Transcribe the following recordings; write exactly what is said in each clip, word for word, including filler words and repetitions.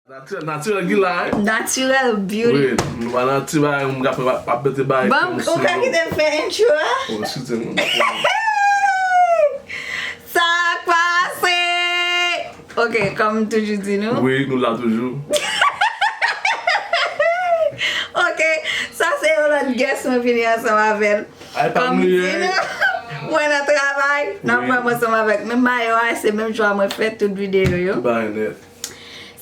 Natirèl, natirèl ki la, hein? Natirèl beauty. Wi, nou pa nan ti bagay, moun ka fè, pa, pa mete bagay. Bon, ou ka kite m fè intro a? Oh, excusez-moi. Sa k pase? Ok, kòm m toujou di nou. Wi, nou la toujou. Ok, sa se yon lòt guest mwen vini ansanm avè l. Ay, pa m li ye. Kòm m di nou, mwen nan travay, n ap wè m ansanm avèk menm mayo a, se menm jan mwen fè tout videyo yo. Tout bagay nèt.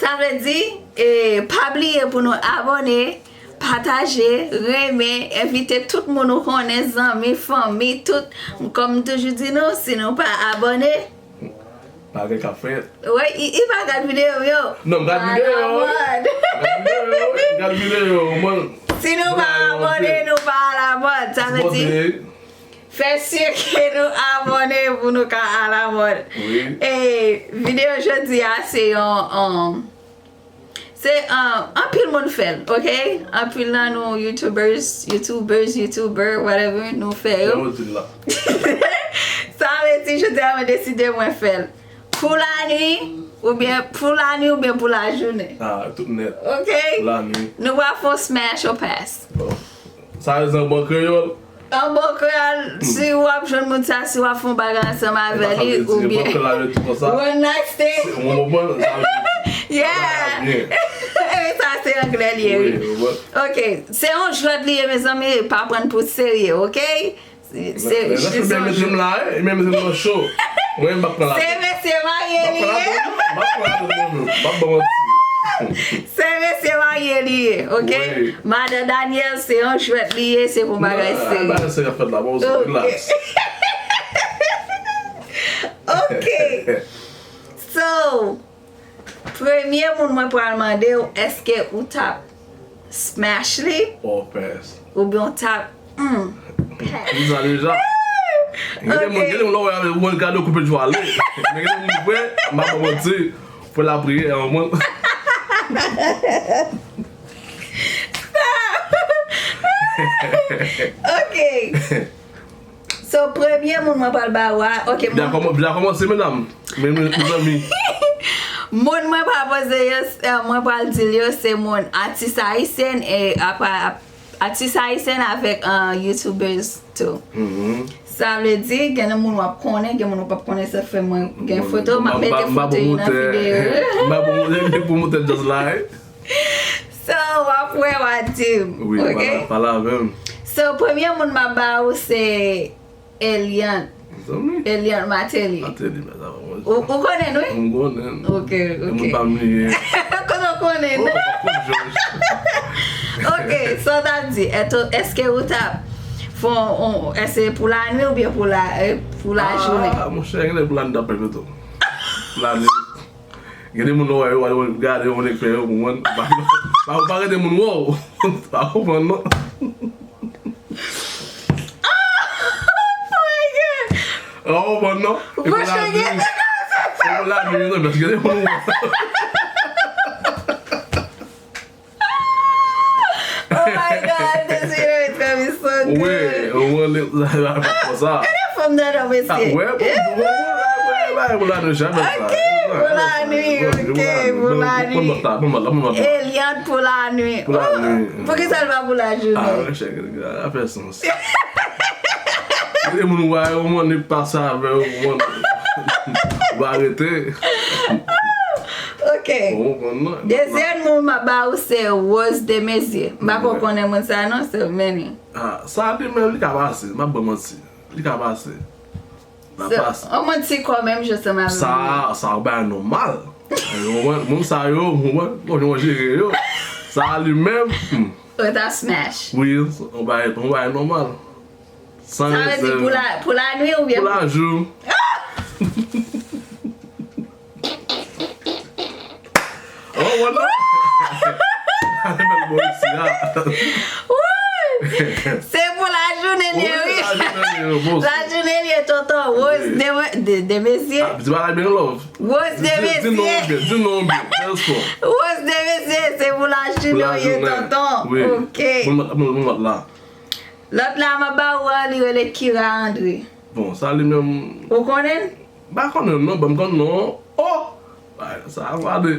Sa vle di, e, pa bliye pou nou abòne, pataje, renmen, envite tout moun ou konnen, zanmi, fanmi, tout. Kòm m toujou di nou, si nou pa abòne, pa gen k ap fèt. Wi, i, i pa gad videyo m yo. Non, m gad videyo, wi. M gad videyo, wi. M gad videyo, mwen. Si nou pa abòne, nou pa alamòd. Sa vle di, fè si ke nou abòne pou nou ka alamòd. Wi. E videyo jodi a se yon, um, se, um, anpil moun fè l, ok? Anpil nan nou YouTubers, YouTubers, YouTuber, whatever, nou fè yo. Sa vle di jodi a mwen deside mwen fè l. Pou lanwi, oubyen pou lanwi oubyen pou lajounen. Ah, tout nèt. Ok? Pou lanwi. Nou pral fè yon smash or pass. Bon. Sa vle di an bon kreyòl? An bon kreyòl, si w ap jwenn moun sa, si w ap fè yon bagay ansanm avè li, oubyen one night stand. Ou konprann? Sa vle di. Yeah. Sa se anglè li ye, wi. Ok, se yon jwèt li ye, mezanmi, pa pran l pou serye, ok? Se, se, se, se yon jwèt. Menm mete m la, wi, menm mete m nan cho. Mwen, m ap pran la. Se mesye marye li ye. M ap pran la, m ap pran la, m ap ban manti. Se mesye marye li ye, ok? Wi. Madan Daniel, se yon jwèt li ye, se pou bagay serye. Bagay serye ap fèt la, bon, relax. Ok. So, premye moun mwen pral mande w, èske ou t ap smash li? Or pass. Oubyen w t ap, hmm, pass. Li sa deja. Gen de moun, gen de moun lè w wè avè ou, gade w koupe jou ale. Men gen de moun vre, m pa ba w manti, fè lapriyè an mwen. Ok. So, premye moun mwen pral ba ou a, ok, moun. Vle kòmanse, medam. Men, men, mezanmi. Moun mwen pral poze yo, eh, mwen pral di l yo, se moun atis ayisyen, e apa, atis ayisyen avèk, eh, YouTubers tou. Sa vle di, gen moun w ap konnen, gen moun w p ap konnen, sa fè mwen gen foto, m ap mete foto yo nan videyo. M ap pwomotè, m ap pwomotè just like. So, w ap wè, w a di m, ok? Wi, pale avè m. So, premye moun m ap ba ou se Eliant. Zanmi. Eliant Martelly. Martelly, mèt avè mwen. Ou, ou konnen l, wi? M konnen l. Ok, ok. E moun pa m li ye. Kote w konnen l? Oh, kote Jòj? Ok, sa w t ap di? Èske, èske ou t ap fè yon, èske pou lanwi oubyen pou la, eh, pou lajounen? Ah, monchè, gen lè pou lanwi t ap pèmèt ou. Pou lanwi. Gen de moun ou wè yo, yo gade yo, nèg fè yo, ou konprann? Pa, pa, pa gen de moun wè w. Pa konprann, non. Oh my God! Pa konprann, non. E pou lanwi, e pou lanwi, non, paske gen de moun wè w. Oh my God, this video is gonna be so good. Wi, ou wè, li, sa, sa, konsa. Gade fòm nan non, mesye. Ah, wè, bon, bon, bon, wè, wè, wè, pou lanwi, jamè sa. Ok, pou lanwi, ok, pou lanwi. Pran nòt la, pran nòt la, pran nòt la. Eliant pou lanwi. Pou lanwi. Oh, poukisa l pa pou lajounen? Ah, monchè, sa fè sans. Gen moun ou wè yo, ou konprann, li pase avè yo, ou konprann. Ou pa rete. Ok. Ou konprann, non? Dezyèm moun m ap ba ou se Rose Desmaizières. M pa ko konnen moun sa non, se meni. Ah, sa li menm, li ka pase, m ap ban manti. Li ka pase. L ap pase. Yon moun ti kò menm jan ansanm avè mwen. Sa, sa yon bagay nòmal. Ou konprann? Moun sa yo, ou konprann? Bon, jan w jere yo. Sa li menm, hmm. Ou ta smash. Wi, yon bagay, yon bagay nòmal. San rezèv. Sa vle di pou la, pou lanwi oubyen pou lajou? Oh, wala! Bèl bò isi a. Woy! Se pou lajounen li ye, wi. Wi, lajounen li ye, bon. Lajounen li ye, tonton. Rose Desma-, Des-, Desmaizières. Ah, di bagay byen, love. Rose Desmaizières. Di, di non byen, di non byen. Rose Desmaizières, se pou lajounen li ye, tonton. Wi. Ok. Bon, bon, bon, bon, la. Lòt la, m ap ba ou an, li rele Kira André. Bon, sa li menm. Ou konnen l? M pa konnen l non, ban m konn non. Oh! Sa a gade.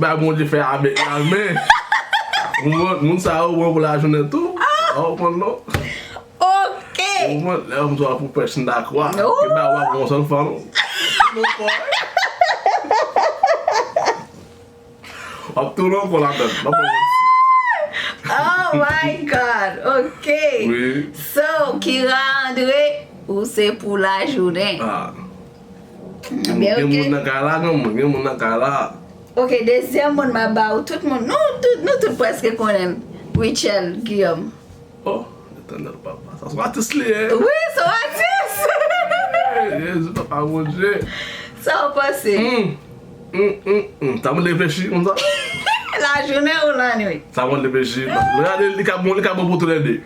Bay Bondye fè avèk la, men. Moun, moun sa yo pran pou lajounen tou. Ou konprann non? Ok. Ou konprann? Lè yon moun sa pou pèch nan kwa. Ki bay w ap gon sèl fanm. W ap tounen ankò ladan. W ap gon Oh my God. Ok. Wi. So, Kira André, ou se pou lajounen. Ah. Gen moun nan kay la, gen moun, gen moun nan kay la. Ok, dezyèm moun m ap ba ou, tout moun, nou tout, nou tout prèske konnen m. Richel Guillaume. Oh, Letènèl papa, sa se yon atis li ye. Wi, se yon atis. Jezi, papa Bondye. Sa w panse? Hmm, hmm, hmm, hmm. Sa mande reflechi konsa. Lajounen ou lannwit? Sa mande reflechi. Paske lè gade, li ka bon, li ka bon pou tou lè de.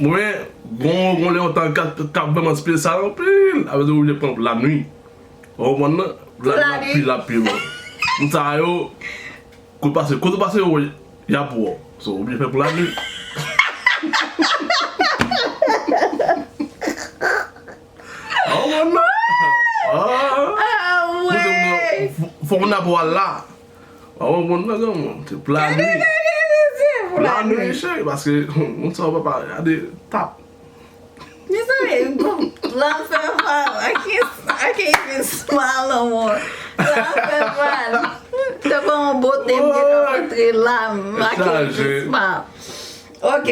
Mwen, gon, gon lè yon tan k ap, k ap vrèman espesyal anpil. Avè di oblije pran pou lanwit. Ou konprann nan? Pou lanwit. L ap pi, l ap pi bon. Moun sa yo, kote pase, kote pase yo, y ap wè w. So, oblije fè pou lanwit. Ou konprann nan? Ah. Fò moun nan pou al la. Ou konprann nan, granmoun? Se pou lanwit. Pou lanwit, cheri, paske moun sa yo papa, gade tap. Mezanmi, la m fè mal. I can't, I can't even smile no more. La m fè mal. Tankou yon bote m gentan rantre la, m I can't even smile. Ok.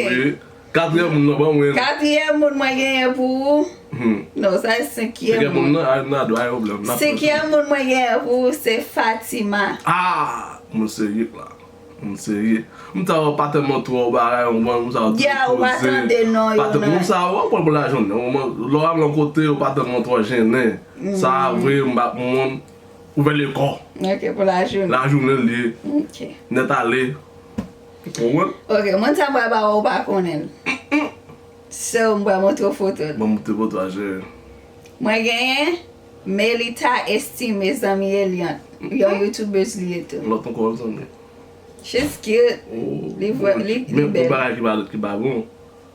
Katriyèm moun nan, ban mwen. Katriyèm moun mwen genyen pou ou. Hmm. Non, sa se senkyèm moun. Senkyèm moun nan, a, nan dwa yo, blan. Senkyèm moun mwen genyen pou ou, se Fatima. Ah, moun serye la. Moun serye. M ta wè pa tèlman twò bagay, ou konprann, moun sa yo toujou poze. Yeah, ou pa tande non yo nan. Moun sa yo, ou pran pou lajounen. Ou konprann, lè w al yon kote, ou pa tèlman twò jennen. Sa vre, m pa moun ouvè lekò. Ok, pou lajounen. Lajounen l ye. Ok. Nèt ale. Ou konprann? Ok, moun sa m pral ba ou, ou pa konnen l. So, m pral montre w foto l. Ban m montre foto a, cheri. Mwen genyen Melita Estime, zanmi Eliante. Yon youtubeuse li ye tou. Lòt ankò, zanmi. She's cute. Oh, li vre, li, li bèl. Men bagay ki pa, ki pa bon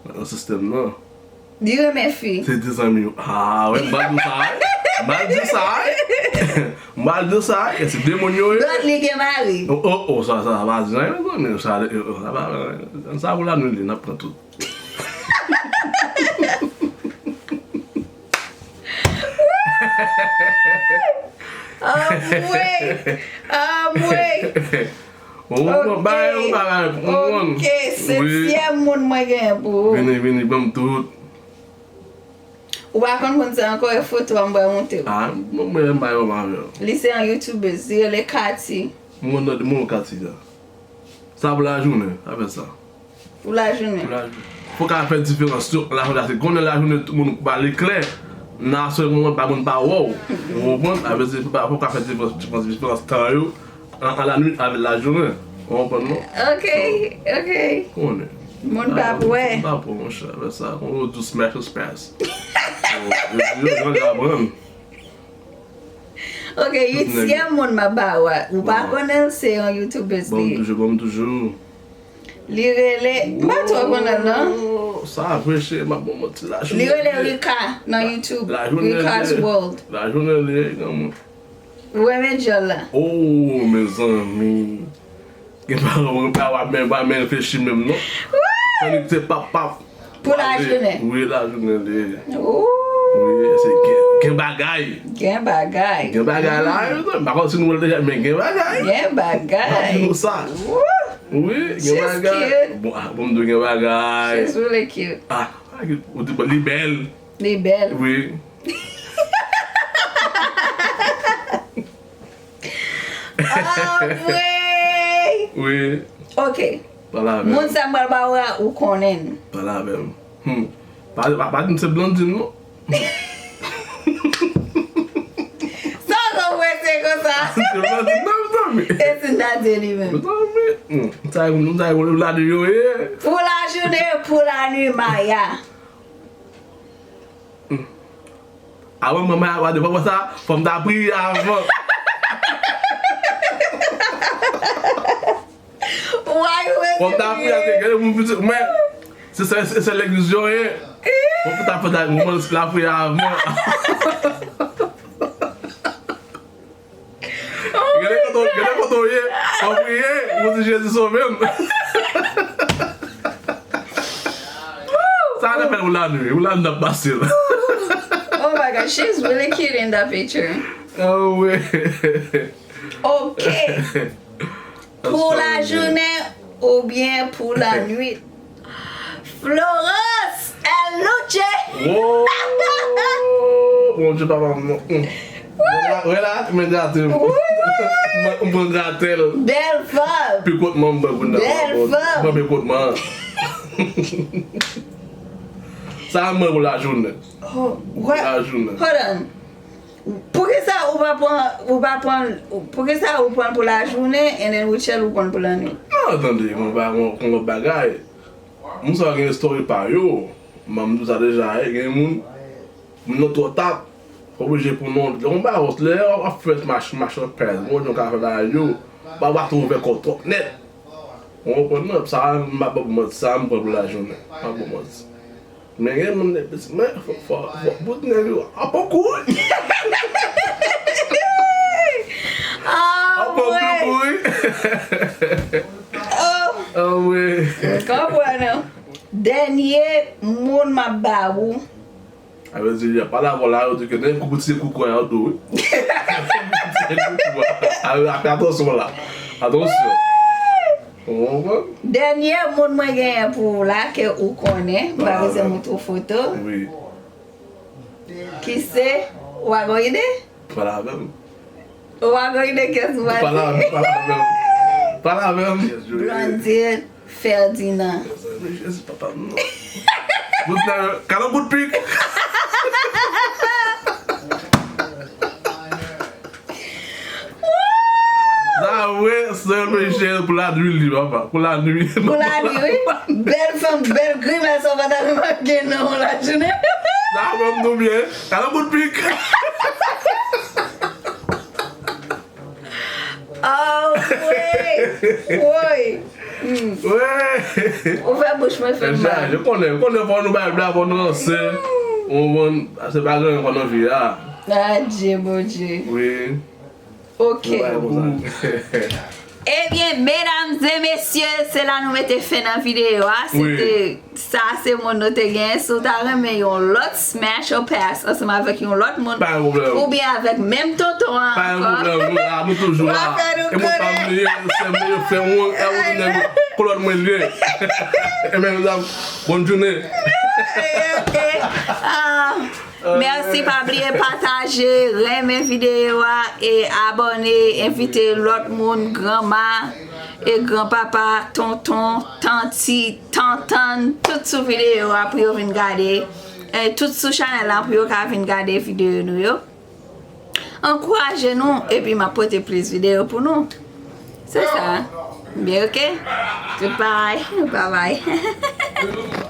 nan sistèm nan. Li renmen fi. Se de zanmi yo. Ah, wè, m pral di w sa, wi. M pral di w sa, wi. M pral di w sa, wi. Se de moun yo ye. But li gen mari. Oh, oh, oh, sa, sa, sa pa di anyen, mezanmi. Sa, eh, oh, sa pa, sa pou lanwit li, n ap pran tout. Anmwey! Anmwey! Ou konprann? Bay yon bagay, ou konprann? Ok, setyèm moun mwen genyen pou ou. Vini, vini, ban m tout. Ou pa konn moun sa ankò, e foto a m pral montre w. Ah, mwen, mwen, m pa yon avè w. Li se yon youtubeuse, li rele Cathy. Mwen, mwen, mwen, Cathy a. Sa pou lajounen, afè sa. Pou lajounen. Pou lajounen. Fò w ka fè diferans tou, lajounen, paske konnen lajounen tout moun ba li klè, nan aswè moun pa moun pa wè w. Ou konprann? Sa vle di, fò w ka fè diferans, diferans, diferans tan yo, an, an lanwit avèk lajounen. Ou konprann non? Ok, ok. Konnen. Moun pa pou wè. Moun pa pou wè, monchè, afè sa, konnen yo dous mèch espès. Yo, yo, yo, yo aprann. Ok, ityèm moun m ap ba ou a, ou pa konnen l, se yon youtubeuse li ye. Ban m toujou, ban m toujou. Li rele, m pa twò konnen l non. Oh, sa vre cheri, m ap ba w manti la. Li rele Rika nan YouTube. Rika's World. Lajounen li ye, granmoun. Ou renmen djòl la? Oh, mezanmi. Gen pa, gen pa, w ap men, pa men reflechi menm non. Tandik se pap, pap. Pou lajounen. Wi, lajounen li ye. Ooh. Wi, se gen, gen bagay. Gen bagay. Gen bagay la, m pa konn si nou wè l deja, men gen bagay. Gen bagay. M ap di nou sa. Ooh. Wi, gen bagay. She's cute. Bon, ah, bon, m di w gen bagay. She's really cute. Ah, ou di, bon, li bèl. Li bèl. Wi. Anmwey! Wi. Ok. Pale avè m. Moun sa m pral ba ou a, ou konnen l. Pale avè m. Hmm. Pa, pa, pa di m se Blondine, non. Sa w konn prese konsa? Se Blondine, non, mezanmi. E si n ta di li menm? Mezanmi. Hmm. M sa, m sa, m sa, m sa, m sa, pou lajounen, pou lanwit, Maya. Hmm. Avan manman a pa devan sa, fò m ta priye avan. Why you Fò m ta priye, paske gen moun pitit mwen, se, se, se, se legliz yo ye. Fò m ta, fò m ta, mwen, la priye avan. Oh my God. Gade kote w ye, w ap priye, ou di Jezi sove m. Sa a fè pou lanwi, pou lanwi n ap pase la. Oh my God, she's really cute in that picture. Anmwey. Ok. Pou lajounen oubyen pou lanwit? Florence Elnuche! Woo! Bondye papa m non. Wè la, men gate m. M pran gate l. Bèl fanm! Pi kot mwen m pran pou nan. Bèl fanm! Mwen pi kot mwen. Sa a mwen pou lajounen. Oh, wè. Lajounen. Hold on. Poukisa ou pa pran, ou pa pran, poukisa ou pran pou lajounen and then Rutshelle ou pran pou lanwit? Non, tande, mwen pa mwen konn lòt bagay. Moun sa gen story pa yo. Mwen m di w sa deja, gen moun moun nan twò tap. Oblije pou non, lè yon bagay lè w ap fè mach mach an pèz, bon jan ka fè bagay yo. Ba w ap ouvè kò w twòp nèt. Ou konprann mwen, sa m pa ban manti, sa m pran pou lajounen. M pa ban manti. Men gen moun men fò fò fò bout nèg yo ap kouri. Ap kouri. Anmwey. Konprann. Dènye moun m ap ba ou. A vle di, y ap pale avè w la, yo di ke nenpòt koukou ti koukou a yo tou wi. A, fè atansyon la. Atansyon. Ou konprann? Dènye moun mwen genyen pou ou la ke ou konnen, m pa bezwen montre w foto. Wi. Ki se, ou pa gon ide? Pale avè m. Ou pa gon ide kiyès ou pale? Pale avè m, pale avè m. Pale avè m. Blondine Ferdinand. Mezanmi, Jezi papa m non. Bout nan, kalan bout pik. Sa vre, sèl Michel pou lanwi li papa, pou lanwi. Pou lanwi wi. Bèl fanm, bèl grimès, ou pa ta gen nan yon lajounen. Sa vre m tou byen. Kalan bout pik. Oh, woy. Woy. Hmm. Wè. Ou fè bouch mwen fè m mal. Ou konnen, konnen fò nou bay blag, fò nou ranse. Ou konprann, se pa gen yon nan vi a. Adye, Bondye. Wi. Ok. Nou bay konsa. Ebyen, medam e mesye, se la nou mete fen nan videyo a. Se Wi. te, sa se moun nou te genyen. Si w ta renmen yon lòt smash or pass ansanm avèk yon lòt moun, Pa gen pwoblèm. Oubyen avèk menm tonton an Pa gen ankò. Pwoblèm, nou la, nou toujou la. Ou ap fè nou E mwen pa konnen. Bliye, se mwen yo fè mwen, e ou nèg kolòn mwen liye. E men medam, bonn jounen. Ok. Ah, mèsi, pa bliye pataje, renmen videyo a e abòne, envite lòt moun, granma e granpapa, tonton, tanti, tantann, tout sou videyo a pou yo vin gade. E tout sou chanèl la pou yo ka vin gade videyo nou yo. Ankouraje nou, epi m ap pote plis videyo pou nou. Se sa. Byen, ok? Goodbye. Bye bye.